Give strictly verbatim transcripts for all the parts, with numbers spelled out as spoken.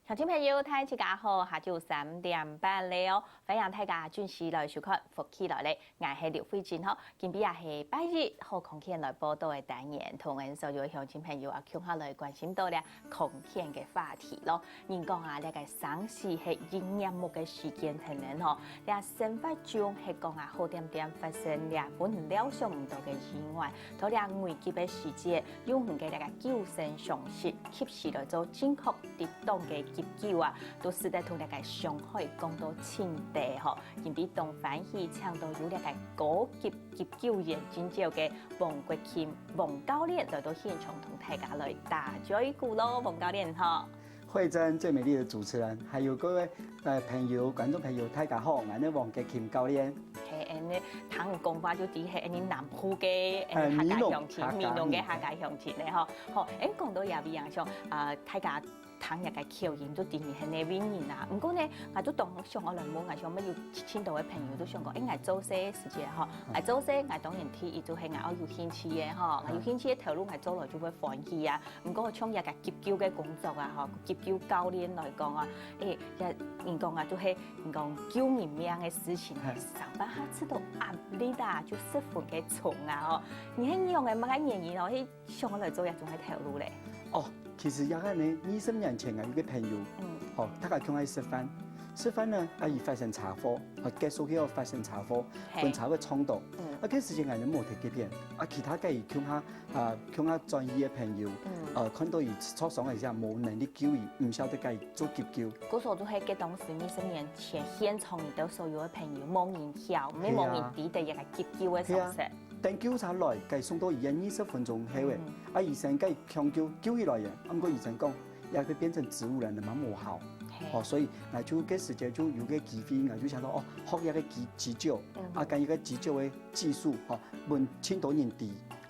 鄉親朋友，大家好，下晝三點半了哦，歡迎大家準時來收看《福氣來了》，𠊎係劉慧珍吼。今晡日也係拜一，好康健來報到个單元，同𠊎所有鄉親朋友啊，共下來關心到這康健个話題咯。人講啊，這个生死係一念目个時間，等等吼，這生活中係講啊，好點點發生這本料想毋到个意外，到這危急个時節，用你个這个救生常識，及時來做正確 適當个急救啊，都使得同這个傷害降到盡低吼。今晡日當歡喜請到有這个高級急救員證照个黃國欽黃教練來到現場同大家來打嘴鼓咯，黃教練吼。慧珍最美麗的主持人，還有各位呃朋友、觀眾朋友，大家好，𠊎係黃國欽教練。係，恁呢聽講話就知係恁呢南部个，恁呢客家鄉親，美濃个客家鄉親咧吼。好，恁講到這位啊，像啊大家 聽這个口音都知你係哪位人啊。毋過呢，𠊎都當想愛來問，𠊎想問有盡多个朋友都想講，誒，𠊎做事个時節吼，𠊎做事，𠊎當然第一就係𠊎愛有興趣个吼，𠊎有興趣个頭路𠊎做落就會歡喜啊。毋過像這个急救个工作啊，吼，急救教練來講啊，誒，也人講啊，就係人講救人命个事情，上班下試著壓力啊，就十分个重啊，吼。你係仰个麼个原因哦？去 想愛來做這種个頭路咧？哦，其實也係呢，二十年前啊，有個朋友，嗯，吼，大家共下食飯，食飯呢，啊，佢發生車禍，啊，結束以後發生車禍，分車禍撞到，啊，該時間𠊎就無在該片，啊，其他个佢共下，啊，共下轉去个朋友，呃，看到佢受傷个時候，無能力救佢，毋曉得該做急救。故所就係該當時二十年前，現場你兜所有个朋友，無人曉，毋係無人知得這个急救个常識。 等救護車來，該送到醫院二十分鐘後誒，啊醫生該搶救救起來誒，啊毋過醫生講，這會變成植物人了嘛無效。哦，所以𠊎就該時節就有個機會，𠊎就想到哦，學這個急急救，啊，跟一個急救的技術，吼，分盡多人知，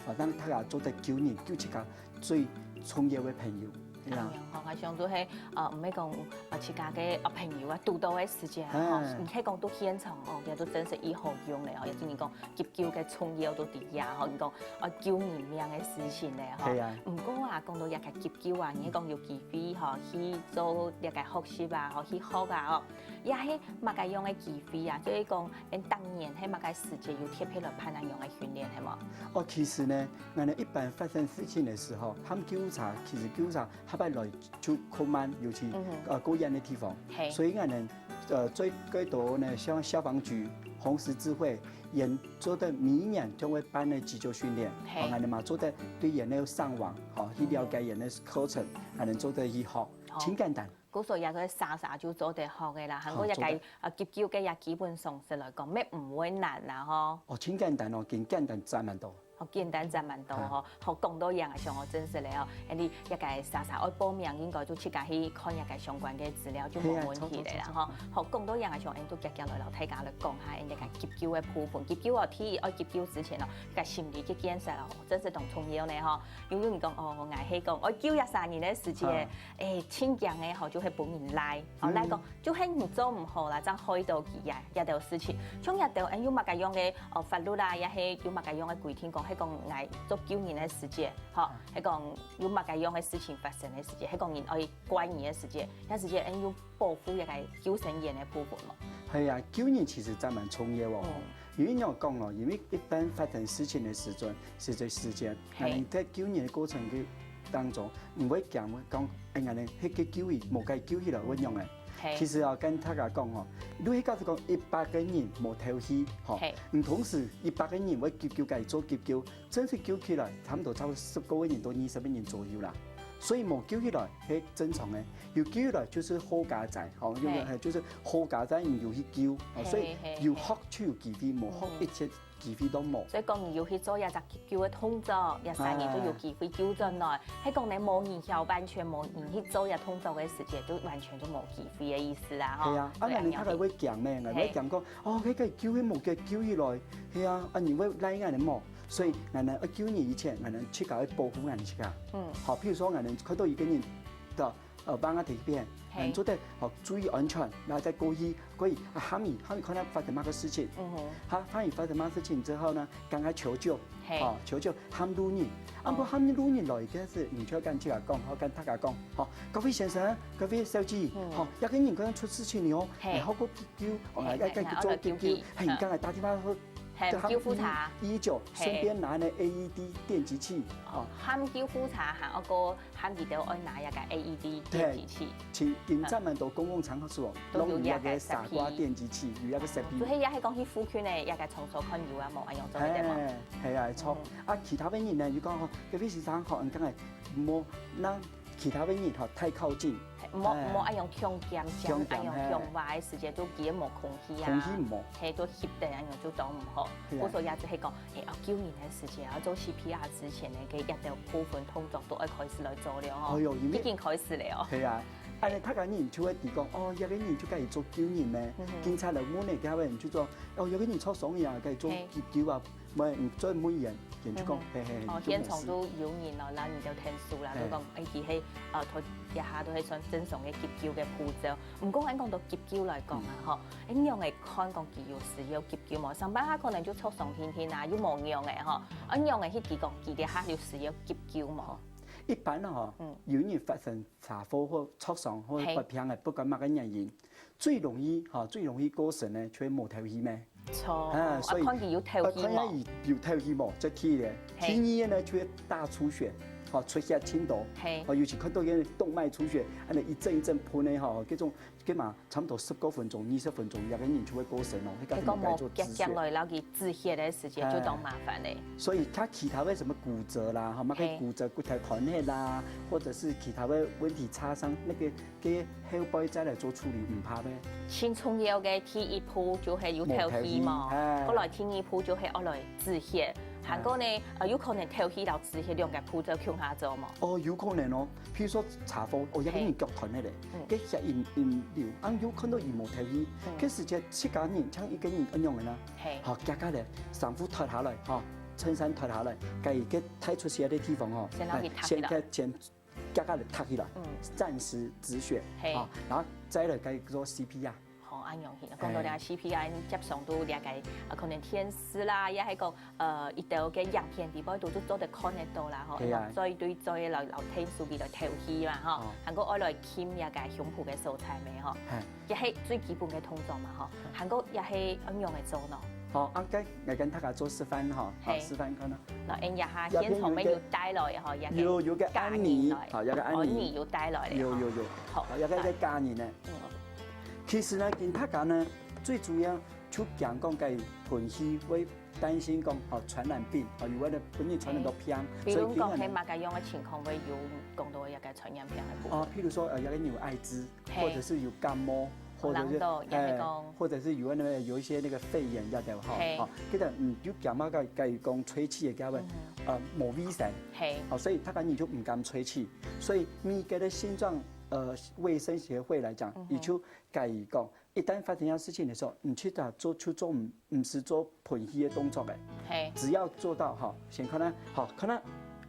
啊，讓大家做得救人，救自家最重要的朋友。 恁樣吼，𠊎想就係，呃，毋係講，呃，自家个，呃，朋友啊，堵到个時節啊，吼，你係講到現場哦，也都真實已好用咧吼，也就你講急救个重要都知啊，吼，你講，呃，救人命个事情咧吼。係啊。毋過啊，講到這个急救啊，你係講有機會吼，去做這个學習啊，吼，去學啊，吼，也係麼个樣个機會啊，就係講，嗯，當年係麼个時節有特別來辦恁樣个訓練，係無？哦，其實呢，𠊎等一般發生事情的時候，他們救護車，其實救護車 下擺來就較慢，尤其，呃，較遠个地方。所以𠊎等，呃，最，最多呢，像消防局、紅十字會，也做得每一年就會辦个急救訓練，吼，𠊎等嘛做得對佢等上網，吼，去了解佢等个課程，𠊎等做得去學，盡簡單。故所也係儕儕就做得學个啦，還過也該，呃，急救个也基本常識來講，乜毋會難啦，吼。哦，盡簡單哦，緊簡單，真蠻多。 好，簡單正蠻多吼。好，講到這樣个時候，真實咧吼，恁呢這个儕儕愛報名，應該就自家去看這个相關个資料，就無問題咧啦吼。好，講到這樣个時候，恁都遽遽來摎大家來講下，恁這个急救个部分。急救哦，第一愛急救之前哦，這个心理个建設哦，真實當重要呢吼。有有人講哦，𠊎係講愛救一儕人个時節，誒，盡驚个吼，就會分人賴，吼，賴講 就係你做毋好啦，正害到佢啊，這兜事情。像這兜，誒，有麼个樣个，呃，法律啊，也係有麼个樣个規定講，係講𠊎做救人个時節，吼，係講有麼个樣个事情發生个時節，係講人愛怪你个時節，該時節，誒，有保護這个救生員个部分無？係啊，救人其實真蠻重要哦。因為你有講咯，因為一般發生事情个時陣，實際時間，𠊎等在救人个過程个當中，毋會驚講，哎，𠊎等該个救佢，無該救起來會仰仔。 其實啊，跟大家講吼，你係假使講一百個人無敨氣，吼，你同時一百個人會急救，該做急救，真實救起來，差不多差不多十個人到二十個人左右啦。所以無救起來，係正常个。有救起來就是好佳哉，吼，因為，就是好佳哉，你有去救，吼，所以有學就有機會，無學一切 機會都無。所以講，你有去做一隻急救个動作，一儕人就有機會救轉來。係講呢，無人曉，完全無人去做一動作个時節，就完全就無機會个意思啊，吼。係啊，啊，所以恁樣，𠊎等大家會驚咩？𠊎會驚講，哦，該个救會無，該救起來，係啊，啊，你會賴𠊎等無？所以，𠊎等愛救人以前，𠊎等自家愛保護𠊎等自家。嗯。好，譬如說，𠊎等看到一個人，對，呃，放啊在一邊，嘿。嗯，做得，哦，注意安全，然後再過去，可以，啊，喊你，喊你看他發生麼个事情。嗯哼。好，喊你發生麼个事情之後呢，趕快求救，嘿。哦，求救，喊路人。啊，毋過喊路人來，一開始你就要跟自家講，好，跟大家講，好，各位先生，各位小姐，嗯。好，這個人可能出事情了哦，嘿。然後過去 救，哦，嘿，來，來，來，來，來做救，救，嘿，嗯。你剛才打電話說，喊救護車。喊一一九，嘿。順便拿那A E D電擊器，哦。喊救護車，還有個喊佢兜愛拿一個A E D電擊器。對，其實現在蠻多公共場所哦，都有那個設備。攏有那個傻瓜電擊器，有那個設備。哦，所以也係講去附近的那個場所看有啊無，恁樣做得無？哎，係啊，錯。嗯。啊，其他个人呢，就講吼，這位先生吼，你剛才莫讓其他个人吼太靠近。 嘿，莫，哎。莫恁樣忒近，忒近，恁樣忒近个時節，嘿。就佢無空氣啊。空氣無。嘿，就翕等恁樣就當毋好。係啊。故所也就係講，嘿，啊，救人个時節啊，做C P R之前呢，該一兜部分動作都愛開始來做了吼。哎喲，因為已經開始了哦。係啊，恁樣大家人就會提講，哦，這個人就該做救人呢。嗯哼。警察來問呢，佢會就說，哦，這個人受傷了，該做急救啊。嘿。 問，你再問人，人就講，嗯哼。嘿，嘿，哦，就無事。現場都有人咯，然後你就聽說啦，嘿。就講，哎，佢係，呃，頭一下都係算正常个急救个步驟。毋過，恁講到急救來講啊，嗯。吼，哎，你仰會看講佢有需要急救無？上班下可能就著傷定定啊，又無仰个吼，啊，你仰會去知講佢這下有需要急救無？一般吼，嗯。有人發生 車禍或受傷或發病个，嘿。不管麼个原因，最容易，吼，最容易過身个，就係無透氣咩？著，啊，哦，所以，啊，看佢有透氣無？啊，看佢有透氣無，這第一个。嘿。第二个呢，就係大出血，吼，出血盡多，嘿。吼，尤其看到該動脈出血，恁樣一陣一陣噴个，吼，這種，這嘛，差不多十多分鐘、二十分鐘，這個人就會過身咯，該該就應該做止血。結果無急急來，然後佢止血个時間就當麻煩咧。哎。所以佢其他个什麼骨折啦，吼，嘛可以，嘿。骨折、骨頭斷裂啦，或者是其他个問題擦傷，那個 該後背再來做處理，毋怕咩？盡重要个第一步就係有透氣嘛，無透氣，哎。過來第二步就係愛來止血，還過呢，哎。呃，有可能透氣摎止血兩個步驟共下做嘛。哦，有可能哦。譬如說車禍，哦，這個人腳斷忒咧，嘿。嗯。該血引，引流，啊，有看到佢無透氣，嗯。該時節自家人，像一個人恁樣个啦，嘿。好，遽遽來，衫褲脫下來，吼，襯衫脫下來，該一個太出血个地方哦，先摎佢脫起來。哎，先，先 遽遽來脫起來，嗯。暫時止血，嘿。啊，然後再來該做C P R。好，恁樣去，講到這個，哎。C P R，你接上到這個，呃，可能電視啦，也係講，呃，一兜个影片底背都，都做得看得到啦，吼。對啊。所以對，所以摎，摎𢯭手佢來透氣嘛，吼。哦。還過愛來撳這個胸脯个所在咩，吼。嘿。也係最基本个動作嘛，吼。嗯。還過也係恁樣个做呢。好，啊，該，來跟大家做示範吼，好，嘿。示範看啊。 那𠊎這下現場乜有帶來吼，這個有，有個安妮，假人來。好，有個安妮。安妮有帶來咧，有，吼。有，有。好。好，有個，有個假人呢。嗯。其實呢，今大家呢，最主要就驚講該噴氣會擔心講，吼，傳染病，吼，有个人分你傳染到病，嘿。比如講，所以今天呢，係麼个樣个情況會有講到這個傳染病个部分？哦，譬如說，呃，有个人有艾滋， 嘿。或者是有感冒，或者是，冷到，也係講，哎，或者是有那個，有一些那個肺炎這兜吼，嘿。吼，其實，嗯，有感冒該，該講吹氣个該位，嗯哼。呃，無衛生。嘿。哦，所以大家人就毋敢吹氣，所以你个心臟，呃，衛生協會來講，嗯哼。佢就建議講，一旦發生這樣事情的時候，你去打做，去做，毋，毋使做噴氣个動作个。嘿。只要做到，吼，先看啊，好，看啊，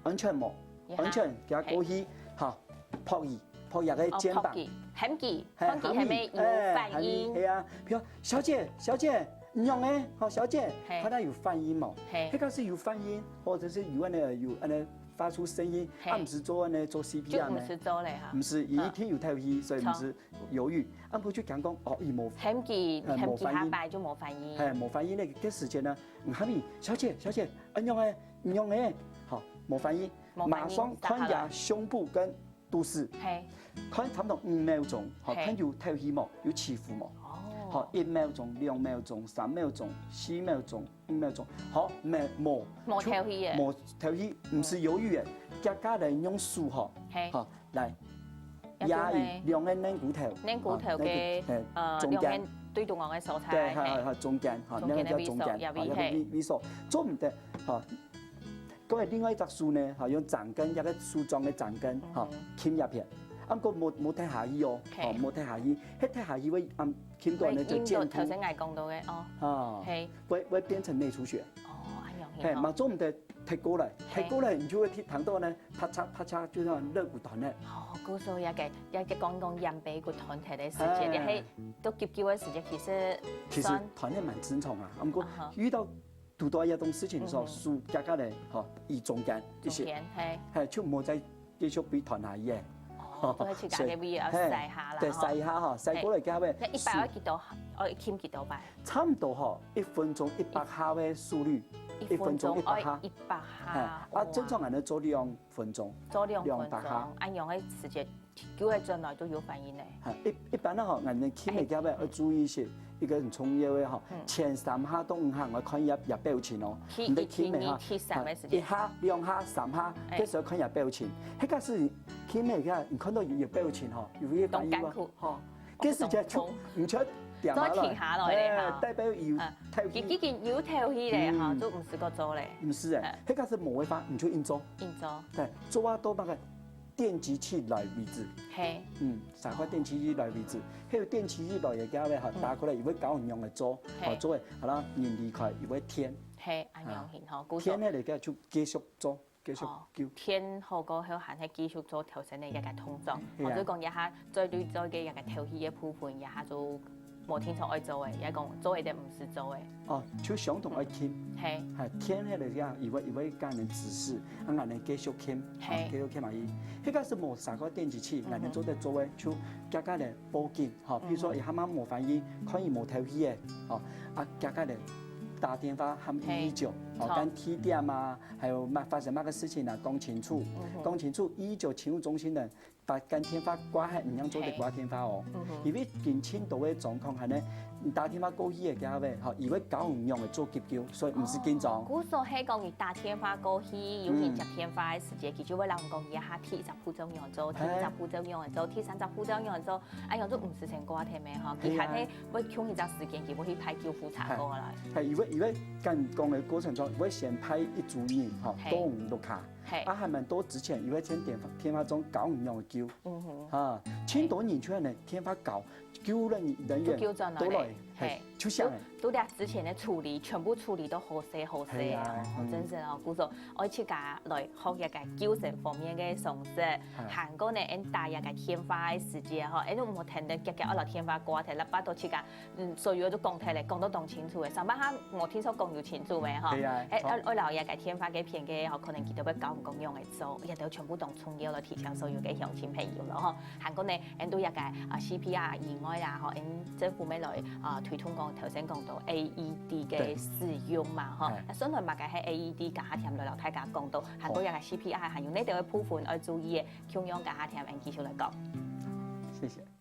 安全無？ 一下。安全，行過去，嘿。好，拍佢，拍佢个肩膀。哦，拍佢，喊佢，嘿，喊佢喊佢，喊佢有反應。哎，喊佢，係啊，比如，小姐，小姐，你仰仔？好，小姐，嘿。看佢有反應無？嘿。該個係有反應，或者係有恁樣，有恁樣發出聲音，嘿。啊，毋係做恁樣做C P R呢？就毋係做咧哈。毋係，佢一定有透氣，所以毋係猶豫。著。啊，毋過就講講，哦，佢無，喊佢，呃，喊佢下擺就無反應。無反應。嘿，無反應呢，該時間呢，你喊佢，小姐，小姐，恁樣仔，你仰仔？好，無反應。 無反應，馬上看一下胸部跟肚屎，嘿。看差不多五秒鐘，好，嘿。看有透氣無，有起伏無？哦。好，一秒鐘、兩秒鐘、三秒鐘、四秒鐘、五秒鐘，好，無，無，無透氣耶。無透氣，毋係猶豫耶，嗯。遽遽來用手吼，嘿。好，來，壓佢兩個乳溝頭，乳溝頭个，好，那個，嘿，呃，中間。兩個對中央个所在，對，好，嘿。好，中間，好，中間个位所，那個叫中間，也位，好，那個位，嘿。位所，做毋得，好。 過另外一隻手呢，吼，用掌根，一個手掌个掌根，嗯。吼，撳一片。啊，毋過莫，莫忒下去哦，嘿。吼，莫忒下去，該忒下去會，嗯，撳到呢就會撳到肩頭。頭先𠊎講到个，哦。哦，嘿。會，會變成內出血。哦，恁樣嘿，吼。嘛做毋得忒跛過來，跛過來，你就會聽，聽到呢，啪嚓啪嚓，就像肋骨斷了。哦，故所也个，也个講講腰背骨斷忒个時節，哎。你係都急救个時節，其實其實斷了蠻正常啊，毋過啊哈。遇到堵到這種事情的時候，嗯哼。手夾夾咧，吼，移中間一些，中間，嘿。嘿，就莫再繼續被斷下去。哦，所以自家个位要曬下啦，嘿，對，吼。曬一下吼，曬過來，嘿。該一擺愛幾多，愛撳幾多擺？差不多吼，一分鐘一百下个速率，一分鐘一百下。一分鐘愛一百下，嘿，啊，哇。正常人呢做兩分鐘，做兩分鐘，兩百下。恁樣个時節，救護車來都有反應呢。嘿，一，一般呢吼，人个撳个時候要注意一些，一個很重要个吼，嗯。前三下都毋好愛看佢个表情哦。第一、你个撳个哈，第二、第三个時間。一下、兩下、三下，哎。這時候看佢个表情。那個是撳个時候，你看到佢个表情吼，佢會反應哦，當艱苦。吼。 該時節就毋就點下來，做停下來咧，哎，哈。代表有透氣。啊，佢已經有透氣咧，哈，嗯。就毋使過做咧。毋使欸，嗯。那個係無辦法，你就硬做。硬做。對，做啊到那個電擊器來為止。嘿。嗯，啥个電擊器來為止，還有電擊器來个時候哈，嗯。打過來，佢會教你仰般做，嘿。好做个，好啦，人離開，佢會停。嘿，恁樣形吼，啊，故所停了，你就繼續做。 繼續救。哦，停好過後，還係繼續做頭先个一個動作。係啊。或者講，這下最最最个一個透氣个部分，這下就無定著愛做个，也講做个定毋使做个。哦，就相同愛撳。嗯。嘿。係，撳下來這樣，佢會，佢會教你指示，啊，恁樣繼續撳，嘿。哦，繼續撳下去。那個係無啥个電擊器，嗯哼。恁樣做得做个，就加加个報警。 吼，比如說，嗯哼。佢還吂無反應，看佢無透氣个，吼，啊，遽遽个打電話喊一一九，嘿，吼，著。講地點啊，還有麼，發生麼个事情啊，講清楚，嗯哼。講清楚，一一九勤務中心个，發，將電話掛忒，毋樣做得掛電話哦。嘿。嗯哼。因為近盡多个狀況，恁樣，你打電話過去个時候，吼，佢會教你仰般做急救，所以毋使緊張。哦，故所係講你打電話過去，有人接電話个時節，嗯。佢就會摎你講，這下第一隻步驟仰般做，第二隻步驟仰般做，第三隻步驟仰般做， 啊，仰般毋使先掛忒个吼，係啊。佢還係會共一隻時間，佢會去派救護車過來。係，佢會，佢會趕工个過程中，佢會先派一組人吼，嘿。到你屋下。嘿。啊，還吂到之前，佢會先電話，電話中教你仰般救。嗯哼。啊，盡多人就恁樣電話教，救援人員就救轉來咧。都來，嘿，嘿。 就像欸。都，都連之前个處理，全部處理到好勢好勢啊，係啊，哦，嗯。真係哦，故所愛自家來學一個救生方面个常識，啊。還過呢，恁打一個電話个時節吼，恁毋好聽到遽遽愛摎電話掛忒，摎巴肚自家，嗯，所有都講忒咧，講到當清楚个，上班下無聽著講有清楚个吼，係啊，欸，著。愛，愛摎一個電話个片个吼，可能佢兜會教你講仰般做，這兜全部當重要了，提醒所有个鄉親朋友了吼。 還過呢，恁都一個，啊，C P R以外啦，吼，恁政府乜來，啊，推動講，頭先講到A E D个使用嘛，吼。對。係。啊，算來麼个係A E D，這下添來摎大家講到，還過一個C P R，還有哪兜个部分愛注意个，共樣這下添，恁繼續來講。謝謝。